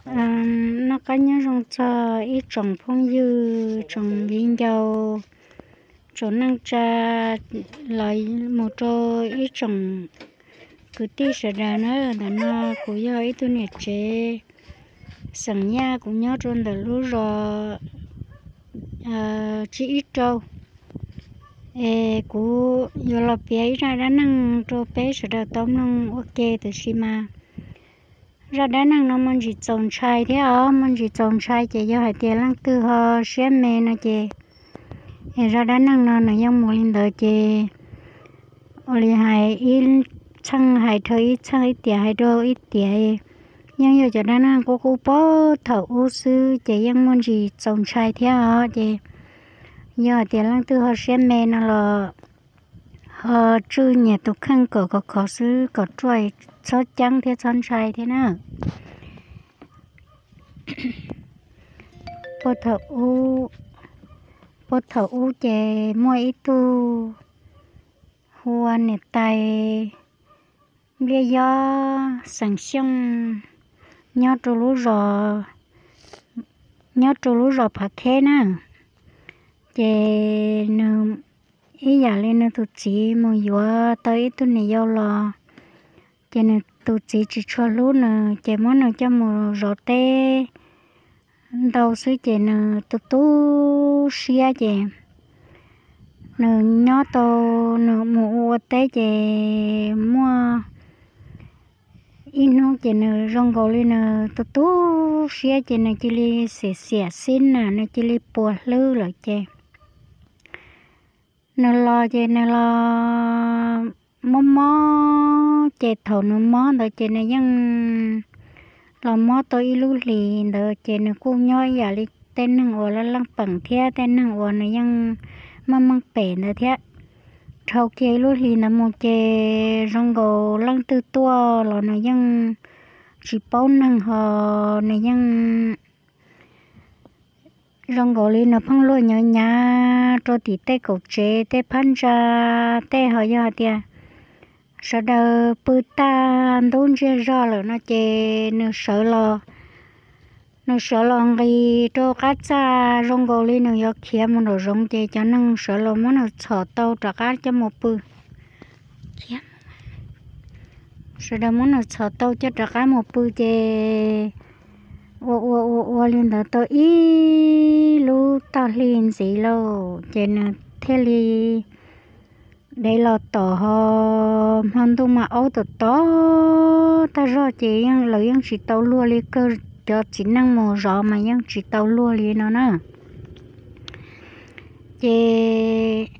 Noj qab nyob zoo txog ib tsoom phooj ywg, tsoom viv ncaus, tsoom neej tsa, los mus rau ib tsoom kwv tij sawv daws na. Ntawm no kuv yog ib tug niam tsev xeem Yaj, kuv nyob rau ntawm lub zos Tsib Ib Rau. Es kuv yuav los piav ib zaj dab neeg rau peb sawv daws tau mloog ua ke, tiam sis mas zaj dab neeg no muaj ntsis txaus ntshai thiab os, muaj ntsis txaus ntshai, ces yog hais tias leej twg ho siab me no ces, es zaj dab neeg no nws yeej mus li ntawd ces, ua li hais ib txheej hais dhau ib txheej, ib tiam hais dhau ib tiam, yeej yog cov dab neeg qub qub puag thaum ub xwb ces yeej muaj ntsis txaus ntshai thiab os. Ces yog hais tias leej twg ho siab me no los ho tswj nyias tus kheej kom khov khov xwb kom ruaj, txhob ceeb thiab txhob ntshai thiab na. Puag thaum ub, puag thaum ub ces muaj ib tug hu ua niam tais Npliaj Yob xeem Xyooj, nyob rau lub zos, nyob rau lub zos Phav Kheb na. Ces nws ib yam li nws tus txiv mus yuav tau ib tug niam yau los, ces nws tus txiv tsis tshua hlub nws ces muab nws coj mus zov teb ntau xwb ces nws tu tu siab ces nws nyob tau, nws mus ua ua teb ces muaj ib hnub ces nws zoo nkaus li nws tu tu siab ces nws cia li xiam xiam xib na, nws cia li puas hlwb lawm ces nws los ces nws los mob mob ces thaum nws mob ntawd ces nws yeej los mob tau ib lub hlis ntawd ces nws kuj nyob ib yam li tej neeg uas laj leej peem thiab tej neeg uas nws yeej meej meej pem ntawd thiab. Dhau kiag ib lub hlis ntawd mus ces zoo nkaus leej twg tuaj los nws yeej tsis paub neeg ho nws yeej zoo nkaus li nws pheej luag nyav nyav rau tim tej kaum tsev, tej phab ntsa, tej ho yog hais tias sawv daws pw tag ntub ntsiag zog lawm no ces nws sawv los, nws sawv los nqis rau qab txaj zoo nkaus li nws yuav khiav mus nraum zoov ces cov neeg sawv los muab nws txhom tau rov qab coj mus pw. Sawv daws muab nws txhom tau coj rov qab mus pw ces ua ua ua ua li ntawd tau ib lub tag hli ntxiv lauj ces nws thiaj li dev los tom ho hmo ntuj mas aub tom tom tag zog ces lawv yeej tsis tau luag li, kawg cov txiv neej mus zov mas yeej tsis tau luag li no na. Ces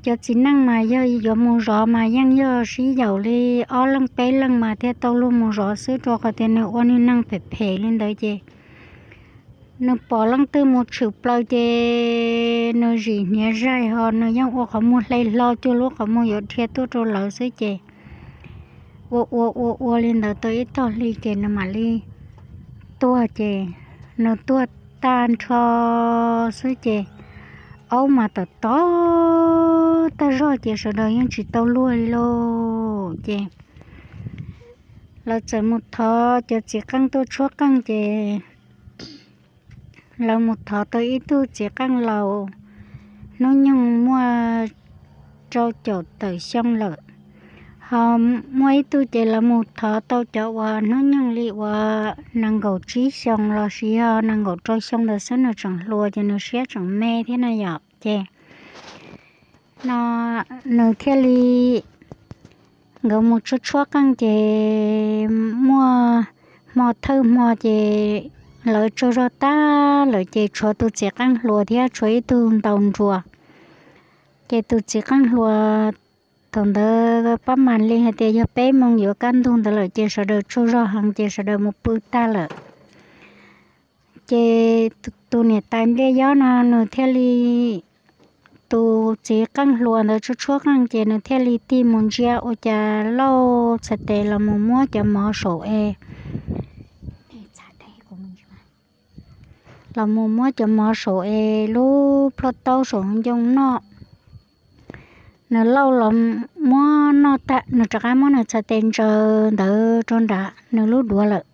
cov txiv neej mas yog yuav mus zov mas yeej yog sib yaum li ob leeg peb leeg mas thiaj tau luag mus zov xwb, rau qhov tias nws ua nws neeg phem phem li ntawd ces nws pom leej twg mus tshwm plaws ces nws zim hniav zaig ho nws yeej ua qhov muag hle hlo cuag lub qhov muag yuav dhia tuaj rau lawv xwb ces ua ua ua ua li ntawd tau ib tog hli ces nws mam li tuag ces nws tuag tag nrho xwb ces aub mas tom tom tag zog ces sawv daws yeej tsis tau luag li lauj. Ces lawv txawm mus thov cov txiv qeej tuaj tshuab qeej ces lawv mus thov tau ib tug txiv qeej laus hnub nyoog muaj rau caum tawm xyoo lawm. Ho muaj ib tug ces lawv mus thov tau cov uas hnub nyoog li uas nees nkaum tsib xyoo los sis yog nees nkaum rau xyoo ntawd xwb, nws tseem hluas ces nws siab tseem me thiab na yom. Ces no nws thiaj li, nkawd mus tshuab tshuab qeej ces muaj hmo thawj hmo ces lawv tsaug zog tag lawm ces tshuav tus txiv qeej hluas thiab tshuav ib tug ntaus nruas. Ces tus txiv qeej hluas thaum ntawd pab mam li hais tias yog peb moos yuav kaj ntug ntawd lawm ces sawv daws tsaug zog heev ces sawv daws mus pw tag lawm. Ces tus niam tais Npliaj Yob no nws thiaj li, tus txiv qeej hluas ntawd tshuab tshuab qeej ces nws thiaj li tig mus ntsia ua cas Lauj txhais tes los mus muab cov mov saum es los mus muab cov mov saum es lub plhuaj taub saum ncoo noj. Nws Lauj los muab noj tag, nws rov qab muab nws txhais tes ntsaws ntawd rau nram nws lub duav lawm.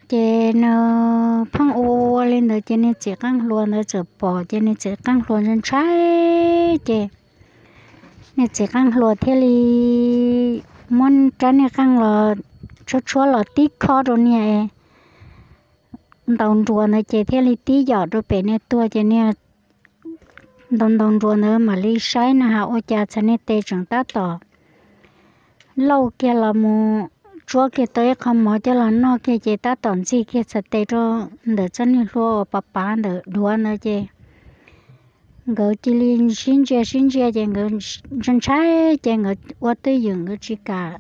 Ces nws pheej ua ua li ntawd ces niag txiv qeej hluas ntawd txawm pom ces niag txiv qeej hluas ntshai ntshai ces niag txiv qeej hluas thiaj li muab rab niag qeej los tshuab tshuab los tib khob rau niag ntaus nruas ntawd ces thiaj li tib yom rau pem niag tuag ces niag ntaus ntaus nruas ntawd mam li saib na has ua cas txhais niag tes tseem tab tom lauj kiag los mus tsuab kiag tau ib qho mov coj los noj kiag ces tab tom ntxig kiag txhais tes rau ntawm txoj niag hlua uas pav pav ntawm duav ntawd ces nkawd cia li sib ntsia sib ntsia ces nkawd ntshai ntshai ces nkawd ua twj ywm nkawd tsis kam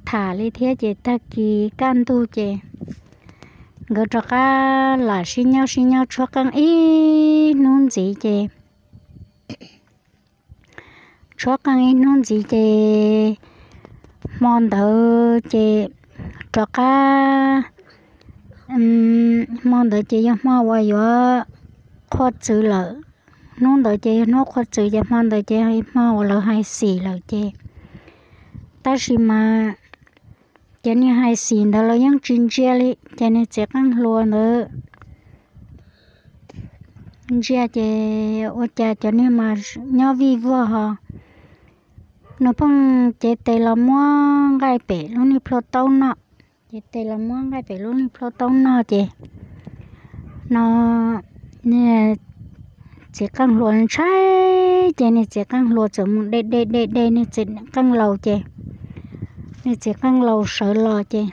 tham li thiab ces tag kis kaj ntug ces nkawd rov qab lam sib nyob sib nyob tshuab qeej ib hnub ntxiv ces tshuab qeej ib hnub ntxiv ces hmo ntawd ces rov qab, hmo ntawd ces yog hmo uas yuav qhua txwv lawm. Hnub ntawd ces yog hnub qhua txwv ces hmo ntawd ces hmo uas lawv hais xim lawm ces, tab sis mas cov niag hais xim ntawd los yeej tsis ntsia li ces niag txiv qeej hluas ntawd ntsia ces ua cas cov niag mas nyob vij vog ho. Nws pheej cev tes los muab nqaij pem lub niag plhuaj taub noj, cev tes los muab nqaij pem lub niag plhuaj taub noj ces no niag txiv qeej hluas ntshai ces niag txiv qeej hluas txawm mus de de de de niag txiv qeej laus ces niag txiv qeej laus sawv los ces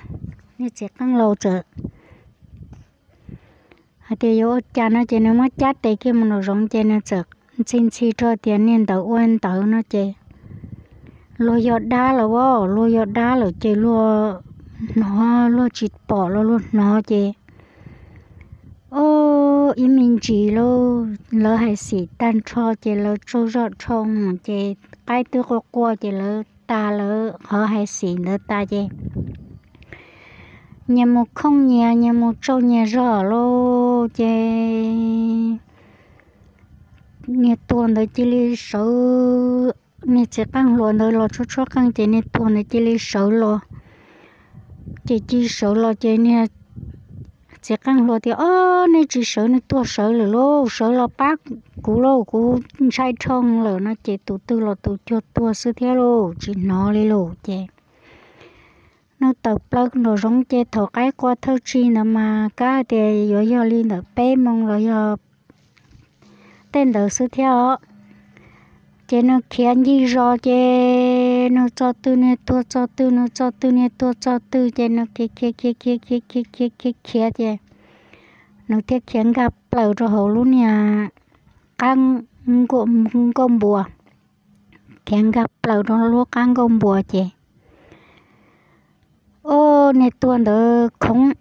niag txiv qeej laus txawm hais tias yuav ua cas no ces nws muab cab tes kiag mus nraum zoov ces nws txawm ntxhi ntxhi rau tias niag ntawd ua ntawd no ces luag yog dab lawm as, luag yog dab lawm ces luag hnov luag tsis pom los luag hnov ces o ib me ntsis lauj lawv hais xim tag nrho ces lawv tsaug zog dhau ces qaib twb quaj quaj ces lawv tas lawv qhov hais xim ntawd tas ces nyias mus khooj nyias, nyias mus tsaug nyias zog lauj ces niag tuag ntawd cia li sawv, niag txiv qeej hluas ntawd los tshuab tshuab qeej ces niag tuag ntawd cia li sawv los. Ces cia li sawv los ces niag txiv qeej hluas tias, Ob, nej tsis sawv, nws tuag sawv lawm lauj, sawv los pab kuv lauj, kuv ntshai dhau lawm no ces tus twg los tus cuag tuag xwb thiab lauj, tsis hnov li lauj. Ces nws tawm plaws nraum zoov ces thaum qaib qua thawj tsig ntawd mas kab tias yuav yog li ntawm peb moos los yog tej ntawd xwb thiab os. Ces nws khiav ncig zos ces nws txog twg niag tuag txog twg, nws txog twg niag tuag txog twg ces nws khiav khiav khiav khiav khiav khiav khiav khiav khiav ces nws thiaj khiav nkag plaws rau hauv lub niag qab nkauj npua, khiav nkag plaws rau lub qab nkauj npua ces o niag tuag ntawd khoov,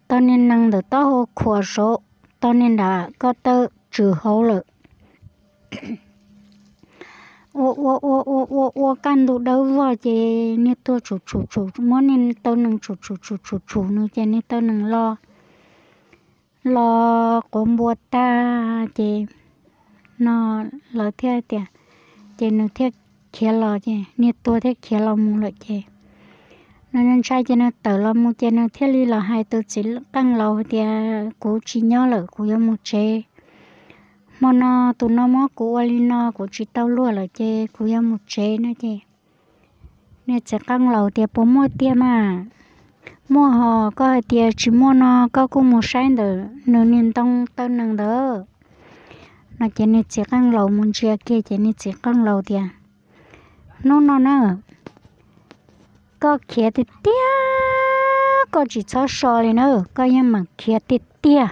tog niag nees ntawm taub hau khuam saud, tog niag nram ko taw tswm hauv lawm. Ua ua ua ua ua ua kaj ntug dawb vog ces niag tuag tshum tshum tshum, muab niag taw nees tshum tshum tshum tshum tshum nws ces niag taw nees lo, lo quav npua tag ces no lawv thiaj tias, ces nws thiaj khiav los ces niag tuag thiaj khiav los mus lawm ces nws ntshai ces nws tawm los mus ces nws thiaj li los hais tus txiv qeej laus hais tias, Kuv tsis nyob lawm, kuv yuav mus tsev. Hmo no tus no muab kuv ua li no kuv tsis tau luag lawm ces kuv yuav mus tsev no ces niag txiv qeej laus tias, Puas muaj tiag mas? Muaj hos, koj hais tias tsis muaj no koj kuj mus saib ntawm nws niag ntoo taw nees ntawd. No ces niag txiv qeej laus mus ntsia kiag ces niag txiv qeej laus tias, Hnub no na, koj khiav tiag tiag, koj tsis txhob so li na, koj yeej meem khiav tiag tiag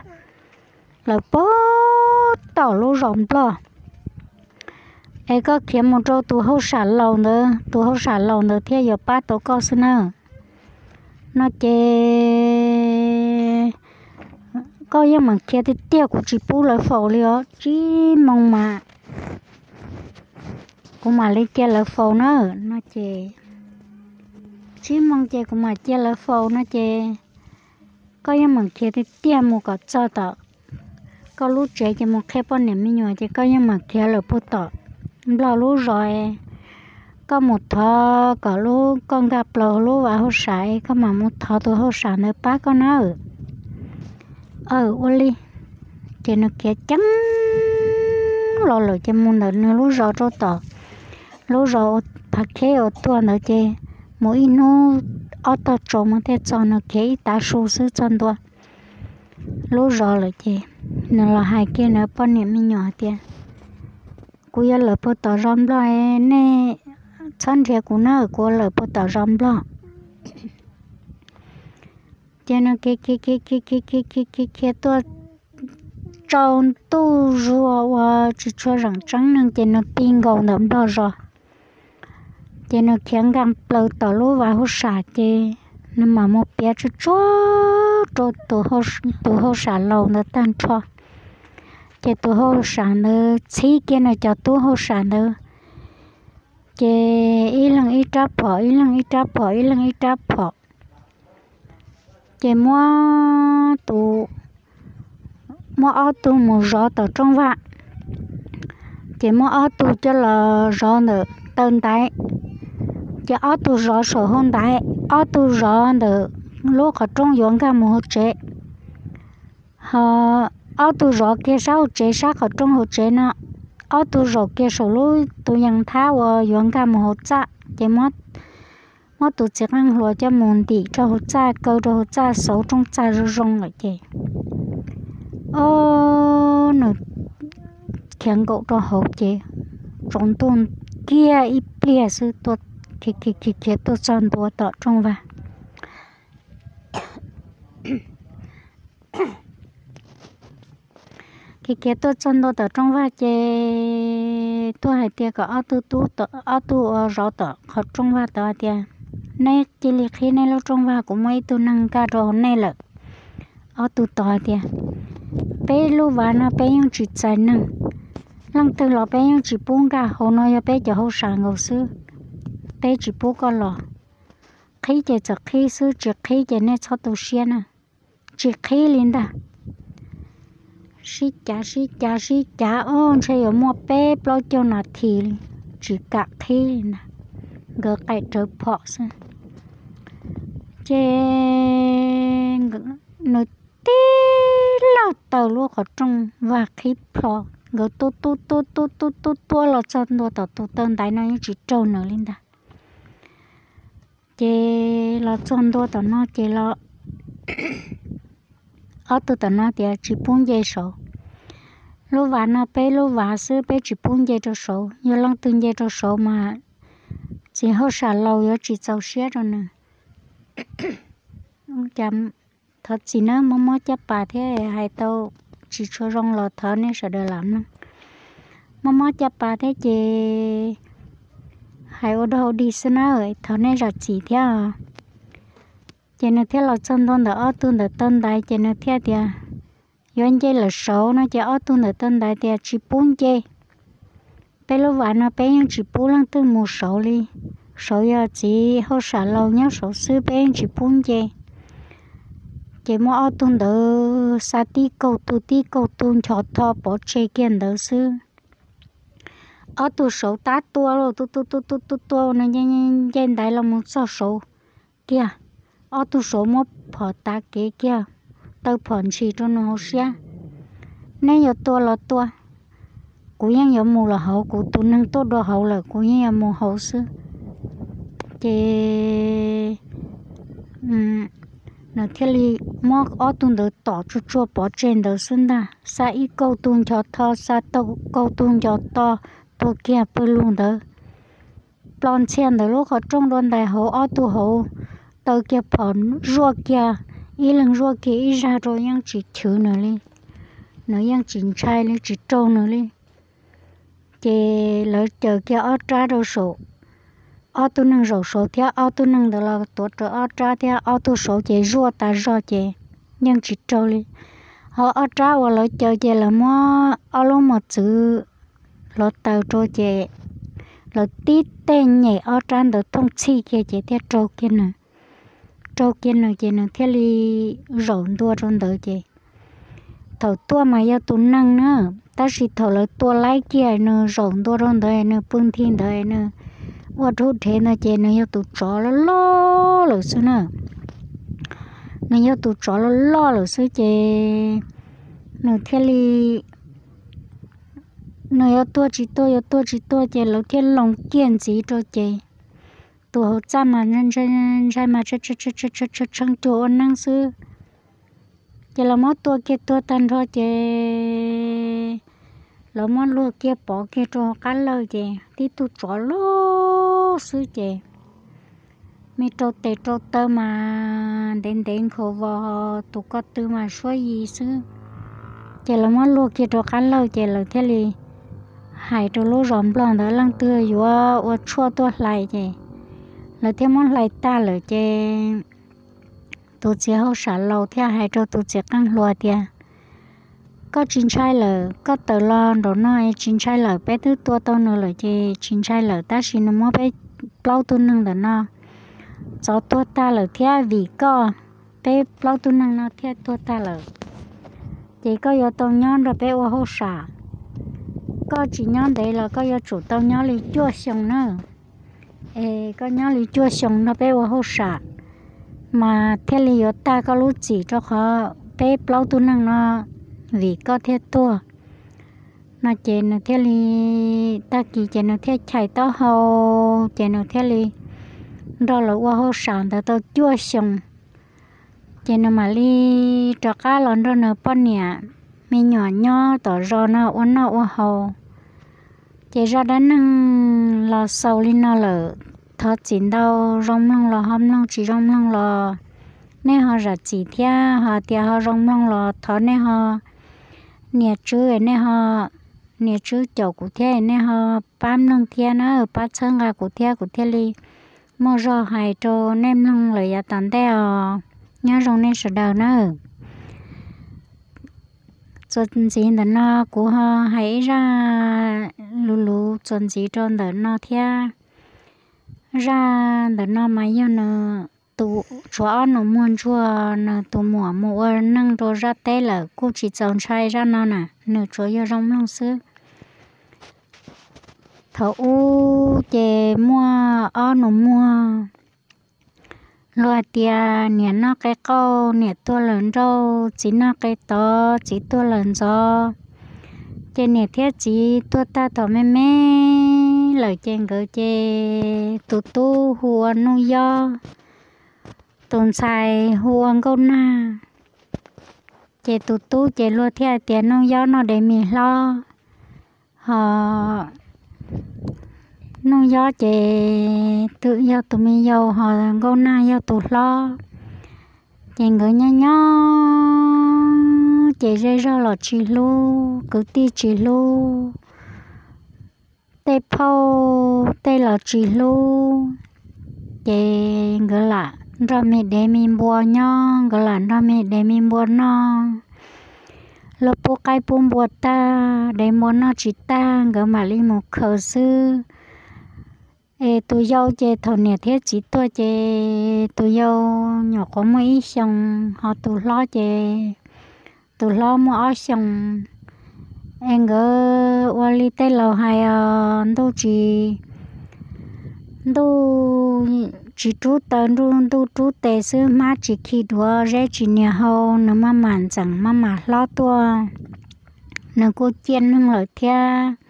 lawm puag tom lub zos Nplog, es koj khiav mus rau tus hauj sam laus ntawd, tus hauj sam laus ntawd thiaj yuav pab tau koj xwb na. No ces koj yeej meem khiav tiag tiag, kuv tsis pub lawv faus li os, tsib moos mas kuv mam li cia lawv faus na. No ces tsib moos ces kuv mam cia lawv faus no ces koj yeej meem khiav tiag tiag mus kom txog tom koj lub tsev ces mus qhia poj niam me nyuam ces koj yeej meem khiav lawm puag tom Nplog lub zos, koj mus thov kom lub, koj nkag plaws lub vaj hauj sam es koj mam mus thov tus hauj sam ntawd pab koj nawb. Aw, ua li. Ces nws khiav ceev los lawm ces mus ntawm nws lub zos rau tom lub zos phav kheb uas tuaj ntawd ces mus ib hnub ob tog tsaus mas thiaj txog. Nws khiav ib tav su xwb txog ntua lub zos lawm ces nws los hais kiag nws poj niam me nyuam hais tias, kuv yuav lawm puag tom zos nplog, nej txhob nrhiav kuv nawb, kuv lawm puag tom zos nplog. Ces nws khiav khiav khiav khiav khiav khiav khiav khiav tuaj tsaus ntuj zuag uas tsis tshua zeem tseeb neeg ces nws ti nkaus ntawm nplog zos. Ces nws khiav nkag plaws tom lub vaj hauj sam ces nws mam mus piav tsuag tsuag rau tus hauj sam laus ntawd tag nrho. Ces tus hauj sam ntawd txhib kiag nws cov tub hauj sam ntawd, ces ib leeg ib rab phom, ib leeg ib rab phom, ib leeg ib rab phom. Ces muab tus, muab ob tug mus zov tom rooj vag, ces muab ob tug coj los zov ntawm taw ntaiv. Ces ob tug zov saum hauv ntaiv, ob tug zov ntawm lub qhov rooj yuav nkag mus hauv tsev. Ho ob tug zov kiag sab hauv tsev, sab qhov rooj hauv tsev no, ob tug zaum kiag saum lub tus yees nthab uas yuav nkag mus hauv txaj, ces muab tus txiv qeej hluas coj mus ntim rau hauv txaj, kaw rau hauv txaj, xauv rooj txaj zoo zoo lawm ces, o, nws khiav nkaum rau hauv ces tsaus ntuj kiag ib pliag xwb, khiav khiav tuaj txog ntua tom rooj vag. Khiav khiav tuaj txog ntua tom rooj vag ces tuaj hais tias kom ob tug tub, ob tug uas zov tom qhov rooj vag tod hais tias, neb cia li qhib neb lub rooj vag, kuv muaj ib tug neeg nkag rau hauv nej lawm. Ob tug tod hais tias, peb lub vaj no peb yeej tsis txais neeg, leej twg los peb yeej tsis pub nkag hauv no, yog peb cov hauj sam nkaus xwb, peb tsis pub koj los. Qhib ces txawm qhib xwb, tsis qhib ces nej txhob tu siab na. Tsis qhib li ntag. Sib cav sib cav sib cav, o, ntshe yuav muaj peb plaub caug nas this li, tsis kam qhib li ntag. Nkawd qaim rawv phom xwb. Ces nws tib lawj taw lub qhov rooj vag qhib plho, nkawd tuaj tuaj tuaj tuaj tuaj tuaj tuaj los txog ntua tom tus taw ntaiv no yeej tsis raug nws li ntag. Ces los txog ntua tom no ces los, ob tug tom no tias tsis pub nce saud. Lub vaj no peb lub vaj xwb, peb tsis pub nce rau saud, yog leej twg nce rau saud mas txiv hauj sam laus yuav tsis txaus siab rau nws. Cas thov txim nawb, mob mob caj pas thiab hais tau tsis tshua zoo los thov nej sawv daws lam mloog. Mob mob caj pas thiab ces hais ua dog ua dig xwb na, thov nej zam txim thiab. Ces nws thiaj los txog ntua ntawm ob tug ntawm taw ntaiv ces nws thiaj tias, yuav nce lawm saud no ces ob tug ntawm taw ntaiv tias tsis pub nce. Peb lub vaj no peb yeej tsis pub leej twg mus saud li. Saud yog txiv hauj sam laus nyob saud xwb, peb yeej tsis pub nce. Ces muab ob tug ntawd xa tib kaug tu tib kaug tu ncho tho pov tseg kiag ntawd xwb. Ob tug saud tab tua, tua tua tua tua tua tua, nws nce ntaiv los mus txog saud kiag. Ob tug saud muab phom tav kev kiag, taw phom ntshis rau nws hauv siab. Neb yuav tua los tua, kuv yeej yuav mus los hauv, kuv tus neeg tuaj dua hauv lawm, kuv yeej yuav mus hauv xwb. Ces nws thiaj li muab ob tug ntawd tom tsuag tsuag pov tseg ntawd xwb ntag, xa ib kaug tu ncho tho, xa kaug tu ncho to, tuag kiag pawg lug ntawd. Plo ntxhias ntawm lub qhov rooj dua ntais hauv, ob tug hauv taw kiag phom zuaj kiag, ib leeg zuaj kiag ib zag rau yeej tsis chwv nws li, nws yeej tsis ntshai li, tsis raug nws li. Ces lawv caws kiag ob rab rau saum, ob tug neeg zaum saud thiab ob tug neeg ntawd los tuav rawv ob rab thiab ob tug saud ces zuaj tas zog ces yeej tsis raug li. Ho ob rab uas lawv caws ces lawv muab ob lub mos txwv hluav taws rau ces lawv tib teg nyem ob rab ntawd thooj txhij kiag ces thiaj raug kiag nws. Raug kiag nws ces nws thiaj li zaum ntua rau ntawd ces thaum tuaj mas yog tus neeg na, tab sis thaum lawv tua laib kiag nws zaum ntua rau ntawd nws pw nthi ntawd nws ua dhub dhev ntawd ces nws yog tus tsov loj loj lawm xwb na. Nws yog tus tsov loj loj lawm xwb ces nws thiaj li, nws yuav tuaj tsis tuaj, yuav tuaj tsis tuaj ces lawv thiaj loo kiag ntxiv rau ces tus hauv txaj mas ntshai mas tshee cuag ua neeb xwb. Ces lawv muab tua kiag tuag tag nrho ces lawv muab luag kiag pov kiag rau hauv qab lawj ces tib tug tsov loj xwb ces me rau tes rau taw mas ntev ntev nkhaus vos, tus ko tw mas suab yi xwb. Ces lawv muab luag kiag rau qab lawj ces lawv thiaj li hais rau lub zos Nplog ntawd leej twg yuav ua tshuaj tuaj hlais ces lawv thiaj muab hlais tag lawm ces tus txiv hauj sam laus thiaj hais rau tus txiv qeej hluas tias, koj tsis ntshai lawm, koj tawm los nraum no es tsis ntshai lawm, peb twb tua tau nws lawm ces tsis ntshai lawm, tab sis nws muab peb plaub tug neeg ntawm no txov tuag tag lawm thiab, vim koj peb plaub tug neeg no thiaj tuag tag lawm. Ces koj yuav tau nyob nrog peb ua hauj sam. Koj tsis nyob ntev los koj yuav tsum tau nyob li cuaj xyoo na. Es koj nyob li cuaj xyoo nrog peb ua hauj sam mas thiaj li yuav tag koj lub txim rau qhov peb plaub tug neeg no vim koj thiaj tuag. No ces nws thiaj li, tag kis ces nws thiaj chais taub hau, ces nws thiaj li nrog lawv ua hauj sam ntawd tau cuaj xyoo. Ces nws mam li rov qab los nrog nws poj niam me nyuam nyob tom zos no ua noj ua haus. Ces zaj dab neeg los xaus li no lawm, thov txim ntau, zoo mloog los ho mloog, tsis zoo mloog los nej ho zam txim thiab, ho tias ho zoo mloog los thov nej ho nias tswb, nej ho nias tswb caum kuv thiab, nej ho pab mloog thiab na, pab txhawb nqa kuv thiab, kuv thiaj li muaj zog hais rau nej mloog lawm yav tom ntej os. Nyob zoo nej sawv daws na. Txuas ntxiv ntawm no kuv ho hais ib zaj luv luv txuas ntxiv rau ntawm no thiab. Zaj ntawm no mas yog nws tus, tshuav ob nus muag ntsuag, nws tus muam mus ua neej rau zaj teb lawm kuj tsis txaus ntshai zaj no na, nws tsuas yog zoo mloog xwb. Thaum ub ces muaj ob nus muag, luag hais tias niam noj qe qauj niam tuag lawm nrauj, txiv noj qe tod txiv tuag lawm ntxov. Ces niam thiab txiv tuag tag thaum me me lawm ces nkawd ces tus tub hu ua Nuj Yob, tus ntxhais hu ua Nkauj Nag. Ces tus tub ces luag thiaj hais tias Nuj Yob noj dev mis hlob, ho Nuj Yob ces yog tus me yau, ho Nkauj Nag yog tus hlob. Ces nkawd nyob nyob ces zej zog los tsis hlub, kwv tij tsis hlub, tej phauj tej los tsis hlub. Ces nkawd lam nrog me dev me npua nyob, nkawd lam nrog me dev me npua noj. Luag pub qaib pub npua tag, dev npua noj tsis tag, nkawd mam li mus khaws xwb. Es tus yau ces thaum niam thiab txiv tuag ces tus yau nyuam qhuav muaj ib xyoos, ho tus hlob ces, tus hlob muaj ob xyoos. Es nkawd ua li tej laus hais os, ntuj tsis, ntuj tsis rub taw, ntuj rub tes xwb, hmab tsis khi duav, zeb tsis nias hau, nws maj mam ntxeem maj mam hlob tuaj, nws kuj ciaj neeg lawm thiab.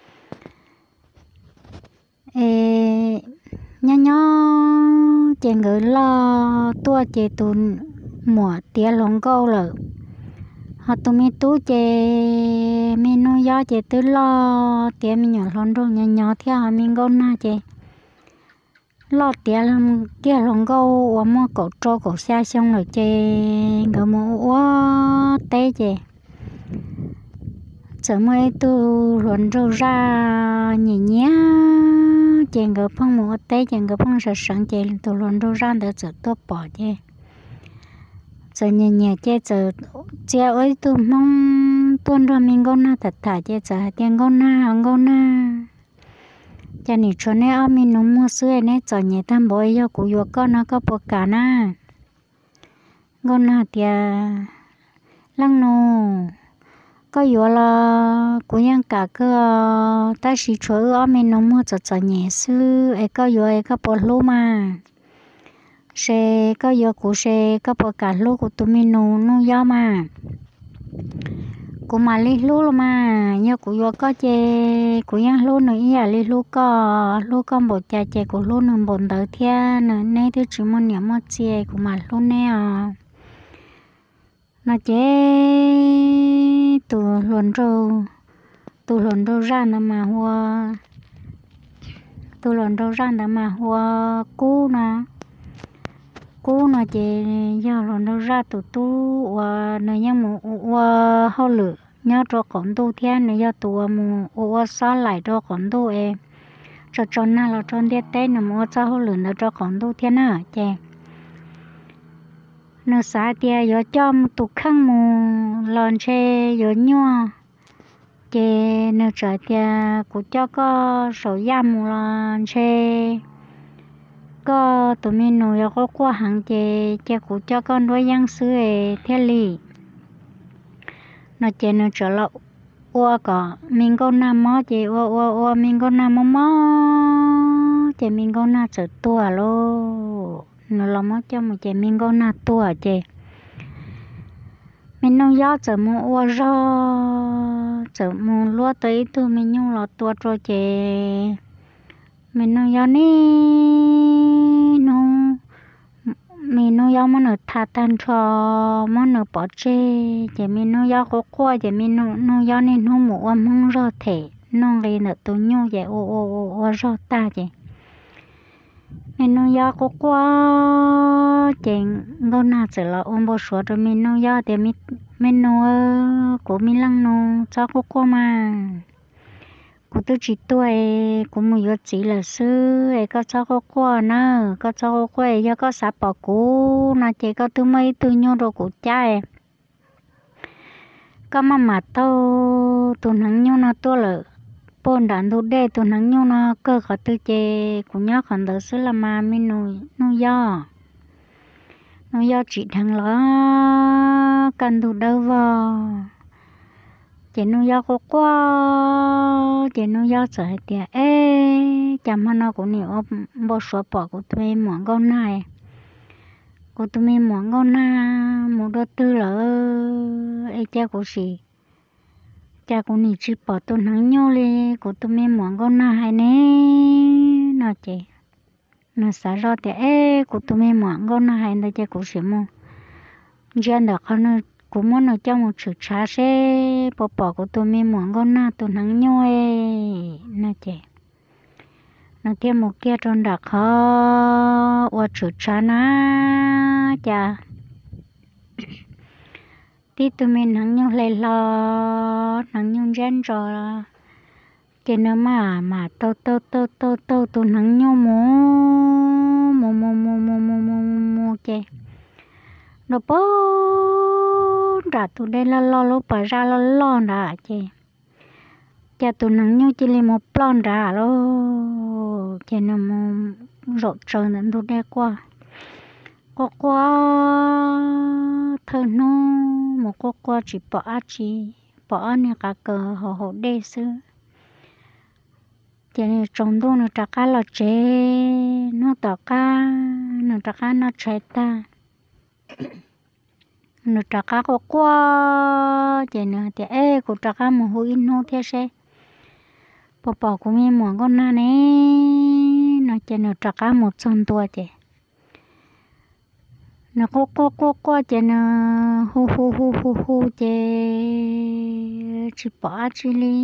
Es nyob nyob ces nkawd loj tuaj ces tus muam tiav hluas nkauj lawm, ho tus me tub ces me Nuj Yob ces twb loj tiav me nyuam hluas nraug nyob nyob thiab, ho me Nkauj Nag ces loj tiav kiag hluas nkauj uas muaj kaum rau kaum xya xyoo lawm ces nkawd mus ua teb ces txawm muaj ib tug hluas nraug zaj nyiam nyiam, ces nkawd pheej mus ua teb ces nkawd pheej sawv seev ces tus hluas nraug zaj ntawd txawm tuaj pom ces txawm nyiam nyiam ces txawm txia ua ib tug Hmoob tuaj nrog me Nkauj Nag tham tham ces txawm hais tias Nkauj Nag, Nkauj Nag, cas nim tshuav neb ob me nus muag xwb, neb txom nyem tag npaum, yog kuv yuav koj no koj puas kam na? Nkauj Nag tias, leej nus, Koj yuav los kuv yeej kam kawg os, tab sis tshuav wb ob me nus muag txom txom nyem xwb es koj yuav es koj puas hlub mas? Se koj yuav kuv se koj puas kam hlub kuv tus me nus Nuj Yob mas? Kuv mam li hlub los mas, yog kuv yuav koj ces kuv yeej hlub nws ib yam li hlub koj. Hlub koj npaum cas ces kuv hlub nws npaum ntawd thiab. Neb twb tsis muaj niam muaj txiv, kuv mam hlub neb os. No ces tus hluas nraug, tus hluas nraug zaj ntawd mas hu ua, tus hluas nraug zaj ntawd mas hu ua Kub no. Kub no ces yog hluas nraug zaj tus tub uas nws yeej mus ua ua hauj lwm nyob rau qaum ntuj thiab, nws yog tus uas mus ua ua xob laim rau qaum ntuj es tso tso nag los rau ntiaj teb, nws mus ua txoj hauj lwm ntawd rau qaum ntuj thiab na. Ces nws xav tias yuav coj tus kheej mus los ntshe yuav nyuaj, ces nws txawm tias, kuv coj koj saum yaj mus los ntshe koj tus me nus yuav quaj quaj heev, ces cia kuv coj koj nruab yeeb xwb thiaj li. No ces nws txawm los ua kom me nkauj nag mob, ces ua ua ua me nkauj nag mob mob, ces me nkauj nag txawm tuag lauj. Nws los muab coj mus ces me nkauj nag tuag ces me Nuj Yob txawm mus ua zog, txawm mus luab tau ib tug me nyuj los tua rau ces me Nuj Yob niaj hnub, me Nuj Yob muab nws tha tag nrho, muab nws pov tseg, ces me Nuj Yob quaj quaj ces me Nuj Yob niaj hnub mus ua hmoob zog them nuj nqi ntawm tus nyuj ces ua ua ua ua zog tag ces me Nuj Yob quaj quaj ces nkauj nag txawm los ua npau suav rau me Nuj Yob tias, me nus, kuv me leej nus, txhob quaj quaj mas. Kuv twb tsis tuag es kuv mus yuav txiv lawm xwb es koj txhob quaj quaj na, koj txhob quaj quaj es yog koj xav pom kuv no ces koj twb muab ib tug nyuj rau kuv cab es koj maj mam taug tus hneev nyuj no tuaj lawm puag nram ntug dej. Tus hneev nyuj no kawg qhov twg ces kuv nyob qhov ntawd xwb los mas me nus Nuj Yob. Nuj Yob tsim dheev los kaj ntug dawb vog, ces Nuj Yob quaj quaj, ces Nuj Yob txawm hais tias, es cas hmo no kuv nim ua npau suav pom kuv tus me muam nkauj nag, kuv tus me muam nkauj nag mus dua twg lawm es cas kuv sim, cas kuv nim tsis pom tus hneev nyuj li kuv tus me muam nkauj nag hais ne? No ces nws xav zoj tias, es kuv tus me muam nkauj nag hais ntawd ces kuv sim mus ntsia ntawm qhov kuv muab nws coj mus tshwm tshav seb puas pom kuv tus me muam nkauj nag tus hneev nyuj no ces nws thiaj mus kiag rau nram qhov uas tshwm tshav na, cas tib tug me hneev nyuj hle hlo, hneev nyuj ntsab ntso, ces nws maj mam taug taug taug taug taug tus hneev nyuj mus, mus mus mus mus mus mus mus ces nram puag nram tus dej loj loj lub pas zaj loj loj nrad ces cas tus hneev nyuj cia li mus ploj nrad lauj. Ces nws mus zaum tsaws ntawm ntug dej quaj, quaj quaj thawj hnub mus quaj quaj tsis pom dab tsi, pom ob niag qav kaws haus haus dej xwb. Ces tsaus ntuj nws rov qab los tsev, hnub tom qab nws rov qab noj tshais tag, nws rov qab quaj quaj ces nws tias, es kuv rov qab mus hu ib hnub thiab seb puas pom kuv me muam nkauj nag ne. No ces nws rov qab mus txog ntua ces nws quaj quaj quaj quaj ces nws hu hu hu hu hu ces tsis pom dab tsi li,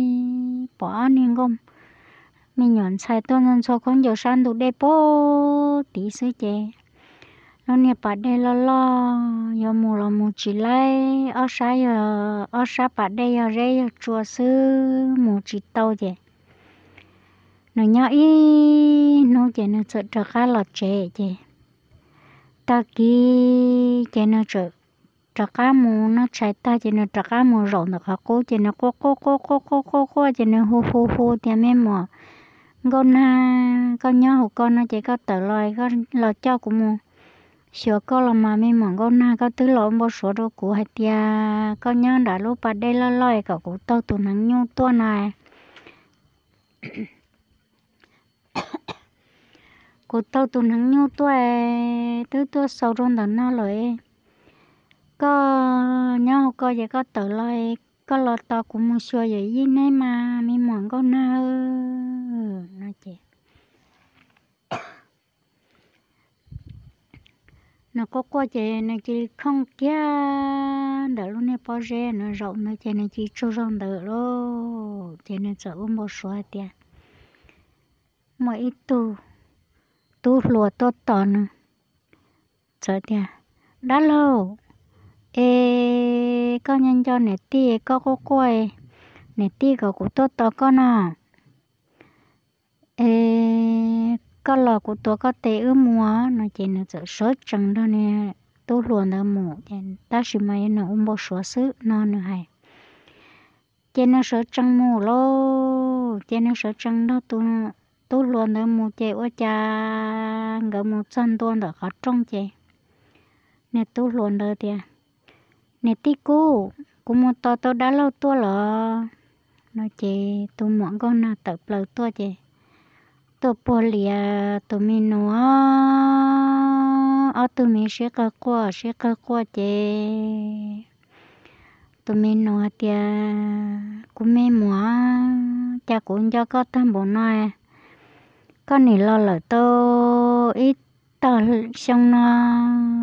pom ob niag nkauj me nyuam ntxhais tuaj ntxhua ntxhua khaub ncaws sab ntug dej puag tid xwb ces lub niag pas dej loj loj yuav mus los mus tsis laib, ob sab yog, ob sab pas dej yog zeb yog tsua xwb mus tsis tau ces nws nyob ib hnub ces nws txawm rov qab los tsev ces tag kis ces nws txawm rov qab mus noj tshais tag ces nws rov qab mus zaum ntawm qhov qub ces nws quaj quaj quaj quaj quaj quaj quaj ces nws hu hu hu tias, me muam nkauj nag, koj nyob hauv ko no ces koj tawm los, koj los coj kuv mus xyuas koj los mas me muam Nkauj Nag, koj twb los ua npau suav rau kuv hais tias koj nyob nram lub pas dej loj loj es kom kuv taug tus hneev nyuj tuaj no. Kuv taug tus hneev nyuj tuaj, twb tuaj xaus rau ntawm no lawm. Koj nyob hauv ko ces koj tawm los, koj los tos kuv mus xyuas yawm yij neb mas me muam Nkauj Nag no ces nws quaj quaj ces nws cia li khooj kiag ntawm lub niag pob zeb no zaum ntawd ces nws cia li tsaug zog ntawd lauj. Ces nws txawm ua npau suav hais tias muaj ib tug tub hluas tuaj tos nws, txawm tias, Dab laug, es koj nco nco niam tij, koj quaj quaj, niam tij kom kuv tuaj tos koj no. Es koj los kuv tuav koj tes wb mus no. Ces nws txawm sawv tsees nrog niag tub hluas ntawd mus, tab sis mas yog nws ua npau suav xwb no nws hais. Ces nws sawv tsees mus lauj, ces nws sawv tsees nrog tus tub hluas ntawd mus ces ua cas nkawd mus txog ntua ntawm qhov rooj ces niag tub hluas ntawd tias, Niam tij Kub, kuv mus tos tau dab laug tuaj los no. Ces tus muam Nkauj Nag tawm plaws tuaj ces tuaj puag lias tus me nus, ob tug me sib qawg quaj sib qawg quaj ces tus me nus hais tias, Kuv me muam, cas kuv nco koj tag npaum no, koj nim los lawm tau ib tag xyoo no,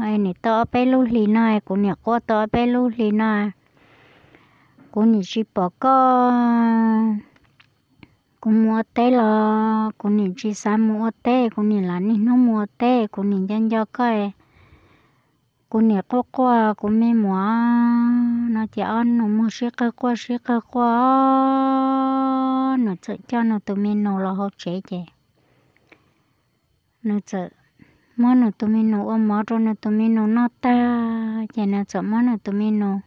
es nim tau ob peb lub hlis no, kuv nim quaj tau ob peb lub hlis no, kuv nim tsis pom koj. Kuv mus ua teb los kuv nim tsis xav mus ua teb, kuv nim lam niaj hnub mus ua teb, kuv nim nco nco koj, kuv nim quaj quaj kuv me muam no. Ces ob nus muag sib qawg quaj sib qawg quaj, nws txawm coj nws tus me nus los hauv tsev ces nws txawm muab nws tus me nus ua mov rau nws tus me nus noj tag ces nws txawm muab nws tus me nus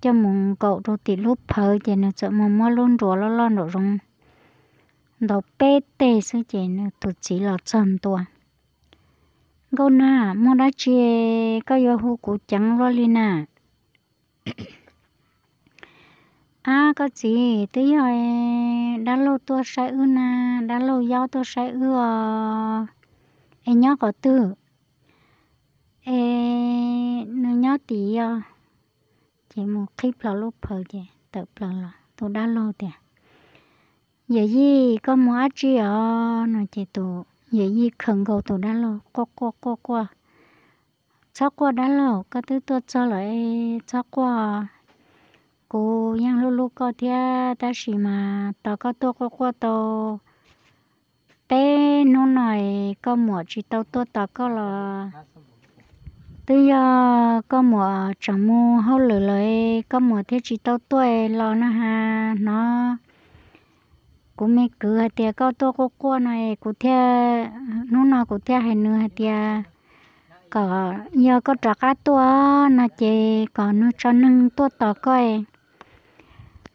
coj mus nkaum rau tim lub phawv ces nws txawm mus muab lub nruas loj loj nraum zoov ntaus peb teg xwb ces nws tus txiv los txog ntua. Nkauj Nag, muaj dab tsi koj yuav hu kuv ceev luaj li na? Ab koj txiv, twb yog dab laug tuaj saib wb na, dab laug yob tuaj saib wb os. Es nyob qhov twg? Es nws nyob tim os. Ces mus qhib plho lub phawv ces tawm plaws los tus dab laug tias, Yawm yij, koj mus dab tsi os? No ces tus yawm yij khawm nkaus tus dab laug quaj quaj quaj quaj, Txhob quaj dab laug, koj twb tuaj txog lawm, txhob quaj. Kuv yeej hlub hlub koj thiab tab sis mas tos koj tuaj quaj quaj tau peb hnub no es koj muam tsis tau tuaj tos koj los twb yog koj muam tseem mus hauj lwm lawm, koj muam thiaj tsis tau tuaj los na has. Hnov kuv me kwv hais tias koj tuaj quaj quaj no es kuv thiaj, hnub no kuv thiaj hais nws hais tias kom yog koj rov qab tuaj no ces kom nws tso neeg tuaj tos koj,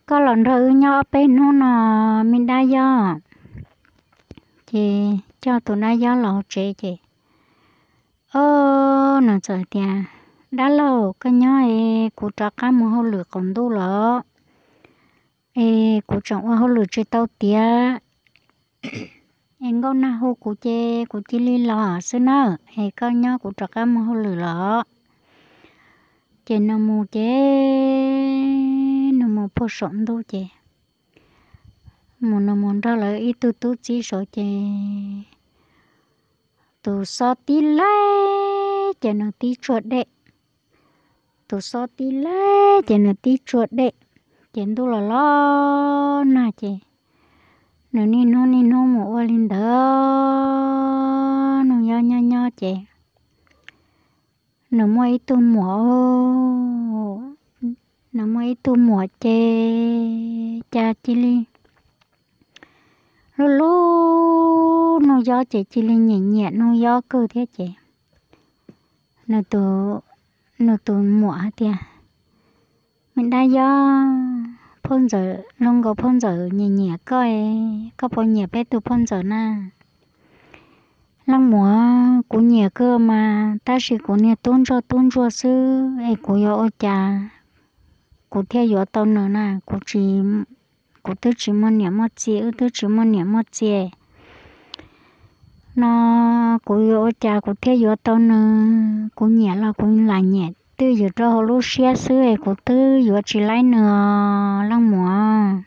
koj los nrog wb nyob ob peb hnub no me dab yob. Ces coj tus dab yob los hauv tsev ces, o, nws txawm tias, Dab laug, koj nyob es kuv rov qab mus hauj lwm qaum ntuj los es kuv tseem ua hauj lwm tsis tau tiav, es Nkauj Nag hu kuv ces kuv cia li los xwb nawb, es koj nyob kuv rov qab mus hauj lwm los. Ces nws mus ces nws mus puag saum ntuj ces mus, nws mus nrog lawv ib tug tub txib saud ces tus xob tib laij ces nws tib tsuag dej, tus xob tib laij ces nws tib tsuag dej, ces ntuj los los nag ces nws niaj hnub niaj hnub mus ua li ntawd. Nus yob nyob nyob ces nws muaj ib tug muam, nws muaj ib tug muam ces cas cia li lub lub nus yob ces cia li nyiam nyiam nus yob kawg thiab ces nws tus, nws tus muam hais tias, Me dab yob, phauj ntxawm, zoo nkaus phauj ntxawm nyiam nyiam koj, koj puas nyiam peb tus phauj ntxawm na? Leej muam, kuv nyiam kawg mas tab sis kuv niag tub ntsuag tub ntsuag xwb es kuv yuav ua cas kuv thiaj yuav tau nws na? Kuv tsis, kuv twb tsis muaj niam muaj txiv, wb twb tsis muaj niam muaj txiv no, kuv yuav ua cas kuv thiaj yuav tau nws? Kuv nyiam los kuv lam nyiam twj ywm rau hauv lub siab xwb es kuv twb yuav tsis laib nws os leej muam.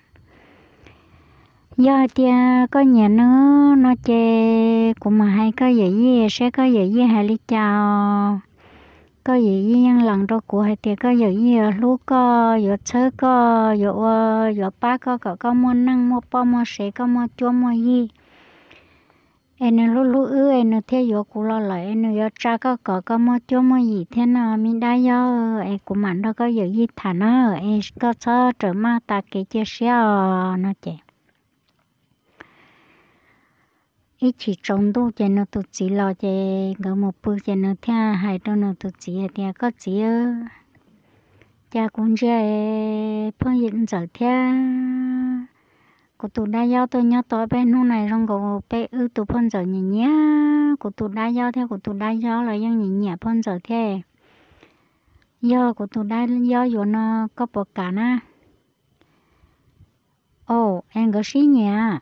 Yog hais tias koj nyiam nws no ces kuv mam hais koj yawm yij saib koj yawm yij hais li cas os. Koj yawm yij yeej lees rau kuv hais tias koj yawm yij yuav hlub koj, yuav txhawb koj, yuav ua, yuav pab koj kom koj muaj neej muaj poj muaj sev, koj muaj cuab muaj yig. Es nws hlub hlub wb es nws thiaj yuav kuv los lawm es nws yuav tsa koj kom koj muaj cuab muaj yim thiab no me dab yob, es kuv mam nrog koj yawm yij tham na, es koj txhob rawm maj tas kev cia siab os no ces ib chim tsaus ntuj ces nws tus txiv los ces nkawd mus pw ces nws thiaj hais rau nws tus txiv hais tias, koj txiv, cas kuv ntsia phooj ywg ntxawm thiab kuv tus dab yob tuaj nyob tau peb hnub na zoo nkaus peb wb tus phooj ntxawm nyiam nyiam kuv tus dab yob thiab kuv tus dab yob los yeej nyiam nyiam phooj ntxawm thiab. Yog kuv tus dab yob yuav no koj puas kam na? Au, es nkawd sib nyiam,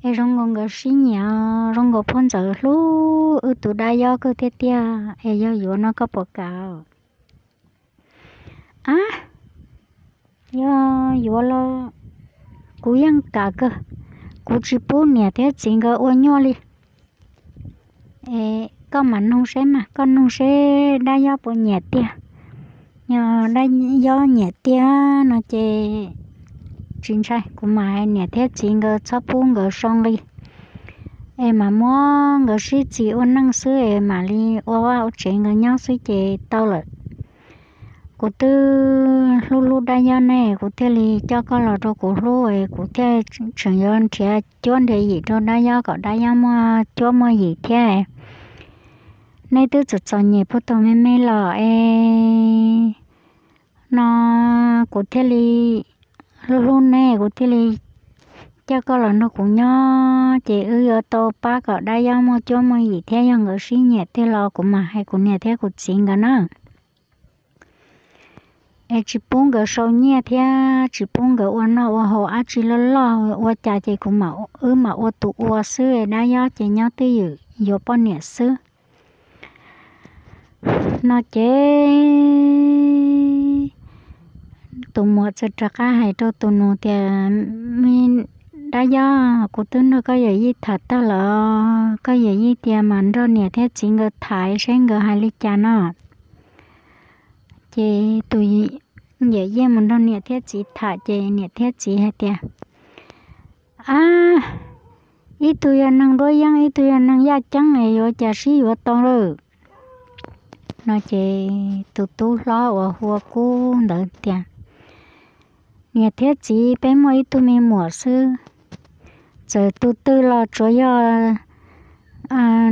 es zoo nkaus nkawd sib nyiam, zoo nkaus phooj ntxawm hlub wb tus dab yob kawg tiag tiag, es yog yuav no koj puas kam? Ab, yog yuav los kuv yeej kam kawg, kuv tsis pub niam thiab txiv nkawd ua nyuaj li. Es koj mam nug seb mas, koj nug seb dab yob puas nyiam tiag. Yog dab yob nyiam tiag no ces tsis ntshai, kuv mam hais niam thiab txiv nkawd txhob pub nkawd sau nqi, es mam muab nkawd sib txis ua neej xwb es mam li ua vaj ua tsev nkawd nyob xwb ces tau lawm. Kuv twb hlub hlub dab yob ne, kuv thiaj li coj koj los rau kuv hlub es kuv thiaj tseem yuav nrhiav cuab nrhiav yim rau dab yob kom dab yob muaj cuab muaj yim thiab. Neb twb txom txom nyem puag thaum me me los es no kuv thiaj li hlub hlub neb, kuv thiaj li coj koj los nrog kuv nyob ces wb yuav tau pab kom dab yob muaj cuab muaj yim thiab, yog nkawd sib nyiam tiag los kuv mam hais kuv niam thiab kuv txiv nkawd na. Es tsis pub nkawd sau nyiaj thiab tsis pub nkawd ua noj ua haus dab tsi loj loj ua cas ces kuv mam, wb mam ua tus ua xwb, dab yob ces nyob twj ywm yuav poj niam xwb. No ces tus muam txawm rov qab hais rau tus nus tias, me dab yob, kuv twb nrog koj yawm yij tham tag lawm, koj yawm yij tias mam nrog niam thiab txiv nkawd tham saib nkawd hais li cas no. Ces tus yawm yij mus nrog niam thiab txiv tham ces niam thiab txiv hais tias, ab, ib tug yog neeg duab yeeb, ib tug yog neeg yaj ceeb es yuav cas sib yuav tau lawm. No ces tus tub hlob uas hu ua Kub ntawd tias, niam thiab txiv, peb muaj ib tug me muam xwb, txawm tus twg los tsuav yog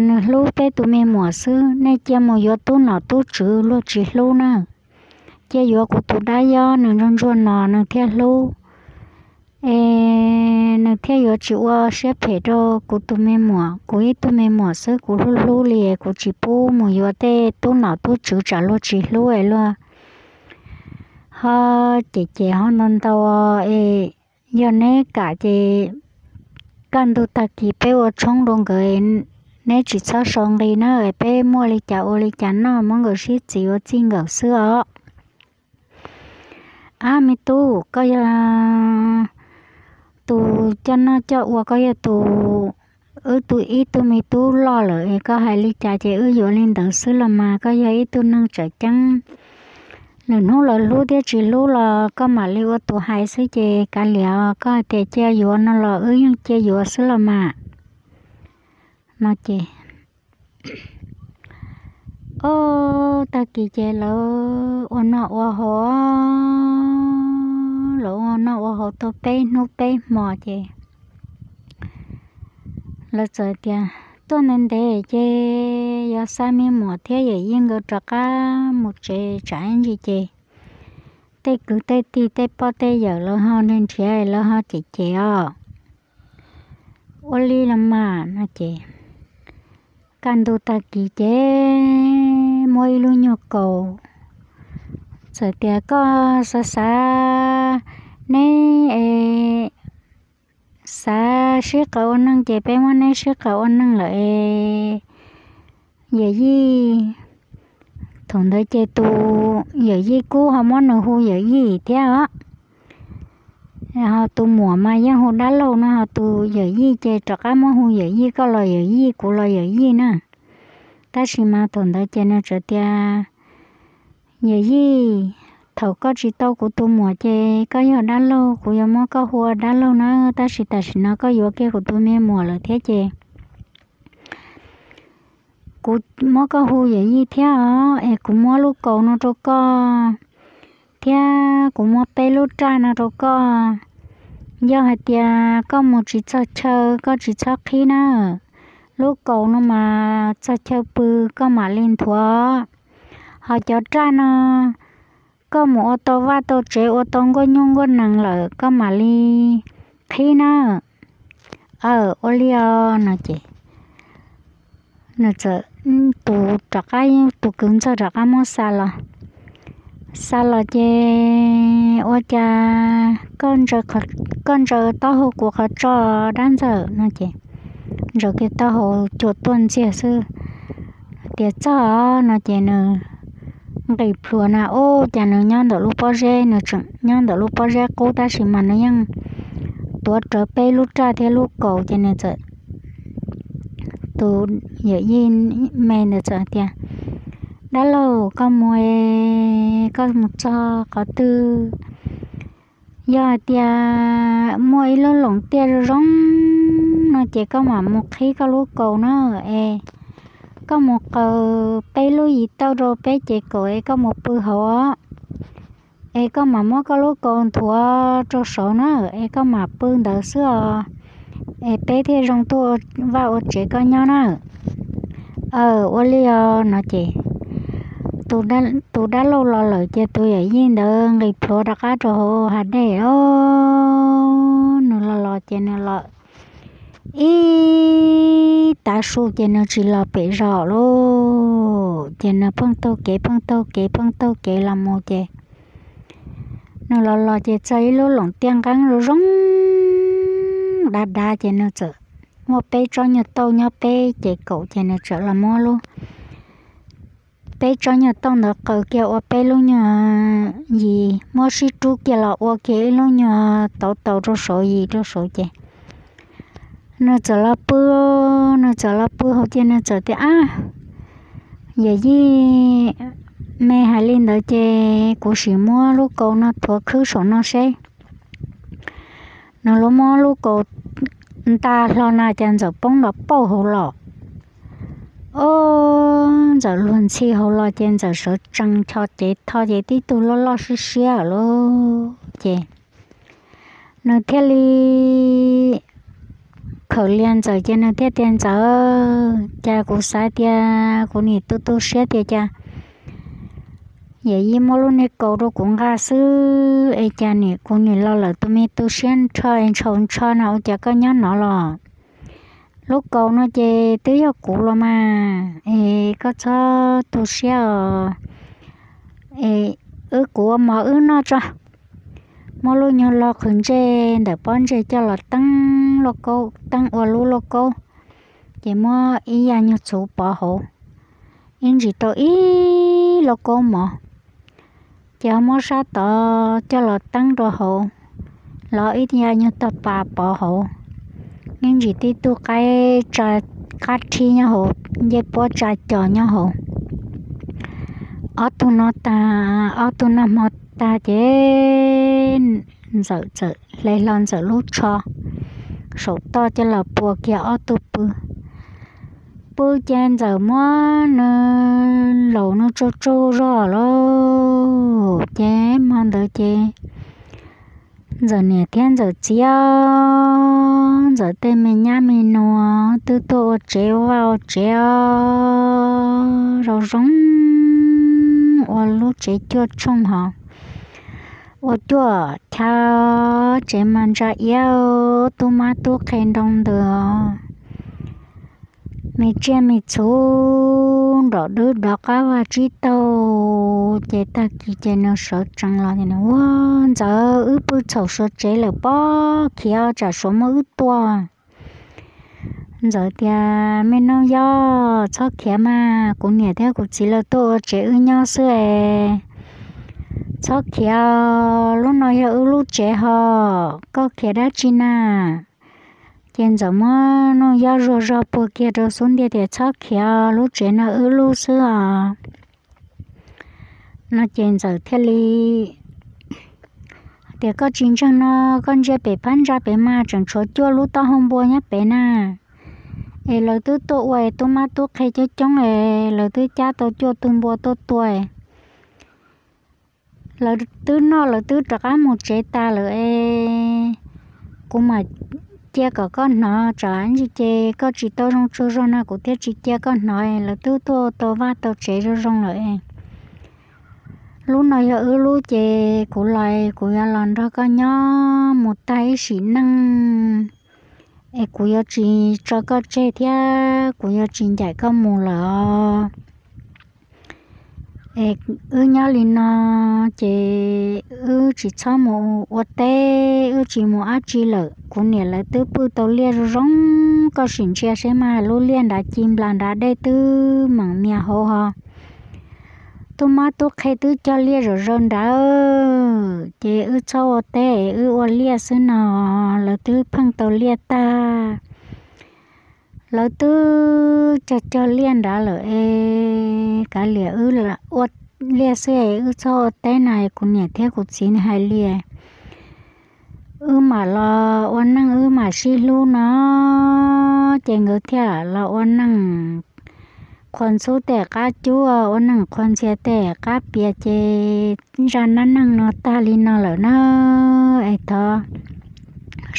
nws hlub peb tus me muam xwb, nej cia mus yuav tub nom tub tswv luag tsis hlub na. Cia yuav kuv tus dab yob nws ntsuag ntsuag no nws thiaj hlub, es nws thiaj yuav tsis ua siab phem rau kuv tus me muam. Kuv ib tug me muam xwb kuv hlub hlub li, kuv tsis pub mus yuav tej tub nom tub tswv tsam luag tsis hlub es luag ho cem cem ho ntau ntau es yog neb kam ces kaj ntug tag kis peb ua tshoob rau nkawd, neb tsis txhob sau nqi na, peb muaj li cas ua li cas noj, muab nkawd sib txis ua txij nkawm xwb os. Ab, me tub, koj yog tus coj noj coj ua, koj yog tus, wb tus ib tug me tub loj lawm es koj hais li cas ces wb yuav li ntawd xwb los mas. Koj yog ib tug neeg tseem ceeb, lwm hnub lawv hlub thiab tsis hlub los koj mam li ua tus hais xwb ces kav liam, koj hais tias cia yuav no los wb yeej cia yuav xwb los mas. No ces, o, tag kis ces lawv ua noj ua haus, lawv ua noj ua haus tau peb hnub peb hmo ces lawv txawm tias tuaj ntev ntev ces yuav xa me muam thiab yawm yij nkawd rov qab mus tsev tsam ib ntsis ces tej kwv tej tij tej poj tej yawm lawv ho nrhiav nrhiav lawv ho cem cem os. Ua li los mas no ces kaj ntug tag kis ces muab ib lub nyuag kaus. Txawm tias koj xav xav neb es xav sib qawm ua neeg ces peb muab neb sib qawm ua neeg lawm es yawm yij. Thaum ntawd ces tus yawm yij kuj ho muab nws hu yawm yij thiab os. Ho tus muam mas yeej hu dab laug no, ho tus yawm yij ces rov qab muab hu yawm yij, koj los yawm yij, kuv los yawm yij na. Tab sis mas thaum ntawd ces nws txawm tias, yawm yij, thaum koj tsis tau kuv tus muam ces koj yog dab laug, kuv yuav muab koj hu ua dab laug na, tab sis tam sim no koj yuav kiag kuv tus me muam lawm thiab ces kuv muab koj hu yawm yij thiab os, es kuv muab lub kaus no rau koj, thiab kuv muab peb lub raj no rau koj. Yog hais tias koj mus tsis txog chaw, koj tsis txhob qhib na. Lub kaus no mas txog chaw pw koj mam li nthuav. Ho cov raj no koj mus ua tau vaj tau tsev, ua tau nkuaj nyuj nkuaj nees lawm koj mam li qhib na. Aw, ua li os no ces nws txawm, tus rov qab, tus kwv ntxawg rov qab muab xa los. Xa los ces ua cas koj ntsaws taub hau kuv qhov tso, dab ntxawg no ces ntsaws kiag taub hau cua tuaj ntxiag xwb. Tias txog no ces nws nqis plhuav na, ua cas nws nyob ntawm lub pob zeb, nws tseem nyob ntawm lub pob zeb qub tab sis mas nws yeej tuav rawv peb lub raj thiab lub kaus ces nws txawm, tus yawm yij me ntawd txawm tias, dab laug, koj mus, koj mus txog qhov twg, yog hais tias muaj ib lub loos tiaj zoo zoo no ces koj mam mus qhib koj lub kaus na, es koj mus qaws peb lub yim tauj rau peb ces kaum es koj mus pw hauv os. Es koj mam muab koj lub kaus nthuav rau saud na, es koj mam pw ntawd xwb os, es peb thiaj zoo tuaj ua vaj ua tsev koj nyob na. Aw, ua li os no ces tus dab laug los lawm ces tus yawm yij ntawd nqis plhuav rov qab rau hauv hav dej os. Nws los los ces nws los ib tav su ces nws tsis los pem zos lauj, ces nws pheej taug kev pheej taug kev pheej taug kev los mus ces nws los los ces txog ib lub loos tiaj nqeeb zoo zoo dav dav ces nws txawm muaj peb tsob nyuag tauj nyob peb ces kaum ces nws txawm los muab lub peb tsob nyuag tauj ntawd qaws kiag ua peb lub nyuag yim, muab sib rub kiag los ua kiag ib lub nyuag tauv taus rau saud yim rau saud ces nws txawm los pw, nws txawm los pw hauv ces nws txawm tias, ab, yawm yij me hais li ntawd ces kuv sim muab lub kaus no thuav khwb saum no seb. Nws los muab lub kaus nta hlo na cas ntxawm poob nrov pauj hauv los. Ob, ntxawm luag ntxhi hauv los ces ntxawm sawv tsees tho cev tho ces tib tug loj loj siab siab lawm lauj ces nws thiaj li khawm lias ntxawm ces nws thiaj tias, ntxawm, cas kuv xav tias kuv nim tu tu siab tias cas yawm yij muab lub niag kaus rau kuv nqa xwb es cas nim kuv nim los lawm tus me tu siab nrho es ntshaus ntsho no ua cas koj nyob no los? Lub kaus no ces twb yog kuv los mas es koj txhob tu siab os. Es wb kuv ua mov wb noj tso. Muab lub nyuag lo qhwv ntsej ntawm pob ntseg coj los teeb lauj kaub, teeb ua lub lauj kaub, ces muab ib yam nyuag txhuv pov hauv, ib ntsis tau ib lauj kaub mov. Ces ho muab sab tod coj los teeb rau hauv, los ib yam nyuag tog pas pov hauv, ib ntsis tib tug qaib tsa qab rhib nyob hauv, ncej puab tsa cos nyob hauv. Ob tug no tag, ob tug noj hmo tag ces ntxawm txawm hle hlo ntxawm lub tsho saum toj coj los pua kiag ob tug pw. Pw ces ntxawm muab nws laus nws tsaug tsaug zog lauj. Ces hmo ntawd ces ntxawm niam thiab ntxawm txiv, ntxawm tej me nyab me nus twb tuaj ua tsev ua vaj ua tsev os, zoo zoo ua lub tsev cuaj tshooj hos, ua cuaj chav tsev mas ntsa iab, tub mab tub qhe nroo ntws os. me tsiaj me txhu nrom dwb dov qab vaj tsib taug. Ces tag kis ces nws sawv tsees los tias, Ua, Ntxawm, wb pw txhaum suav tsev lawm pob, khiav tsam suav muab wb tua. Ntxawm tias, Me Nuj Yob, txhob khiav mas, kuv niam thiab kuv txiv lawv tuaj ua tsev wb nyob xwb es. Txhob khiav, lub no yog wb lub tsev hos, koj khiav dab tsi na? Ces Ntxawm muab Nuj Yob zuag zog puag kiag rau xub ntiag tias, Txhob khiav, lub tsev no wb lub xwb os. No ces Ntxawm thiaj li tias, Koj tsis ntseeg no, koj ntsia pem phab ntsa pem mas tseem tshuav cuaj lub taub hau npua nyob pem na. Es lawv twb tuaj ua es tub mab tub qhe coob coob es lawv twb cab tau cuaj tug npua tuaj tua. Lawv twb noj, lawv twb rov qab mus tsev tas lawm es. Kuv mam cia kom koj hnov, tsam ntsis ces koj tsis tau zoo tsaug zog no kuv thiaj tsis cia koj hnov. Lawv twb tuaj tau vaj tau tsev zoo zoo lawm es. Lub no yog wb lub ces kuv los, kuv yuav los nrog koj nyob mus tag ib sim neej es kuv yuav tsis tso koj tseg thiab kuv yuav tsis ncaim koj mus lawm os. Es wb nyob li no ces wb tsis txhob mus ua teb, wb tsis mus dab tsi lawm. Kuv niam lawv twb pw tau liaj zoo zoo, koj sim ntsia seb mas lub liaj nrad ci nplas nrad dej twb meem mias hauv hos. Tub mab tub qhe twb cog liaj zom zaws nrad, ces wb txhob ua teb, wb ua liaj xwb no. Lawv twb pheej tau liaj tag, lawv twb cog cog liaj nrad lawm es kav liam wb ua liaj xwb es wb txhob ua teb no es kuv niam thiab kuv txiv hais li. Wb mam los ua neej wb mam sib hlub no, ces nkawd thiaj los ua neej qhuas ntxhub tej qab cub, ua neej qhuas ntxhias tej qab pias, ces zaj dab neeg no tag li no lawm na. Es thov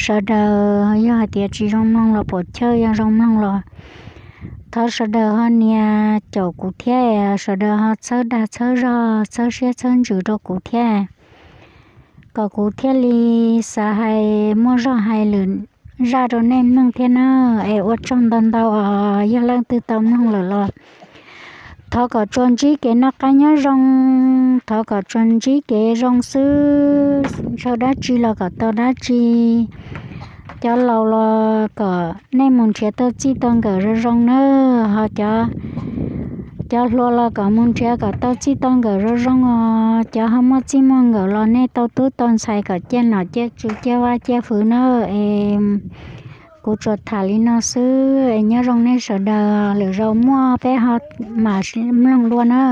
sawv daws yog hais tias tsis zoo mloog los pom chawj, yog zoo mloog los thov sawv daws ho nias caum kuv thiab, sawv daws ho txhawb dag txhawb zog txhawb siab txhawb ntsws rau kuv thiab, kom kuv thiaj li xav hais muaj zog hais lwm zaj rau nej mloog thiab na. Es ua tsaug ntau ntau os yog leej twg tau mloog lawm los thov kom tsuas ntsib kev noj qab nyob zoo, thov kom tsuas ntsib kev zoo xwb, ntshaw dab tsi los kom tau dab tsi. Cov laus los kom nej mus nrhiav tau txij tau nkawm zoo zoo na, ho cov, cov hluas los kom mus nrhiav kom tau txij tau nkawm zoo zoo os. Cov ho muaj txij muaj nkawm los nej tau tub tau ntxhais kom ciaj nom ciaj tswv ciaj vaj ciaj fwv na. Es kuv tsuas tham li no xwb es nyob zoo nej sawv daws, lwm zaus muaj peb ho mam mloog dua na.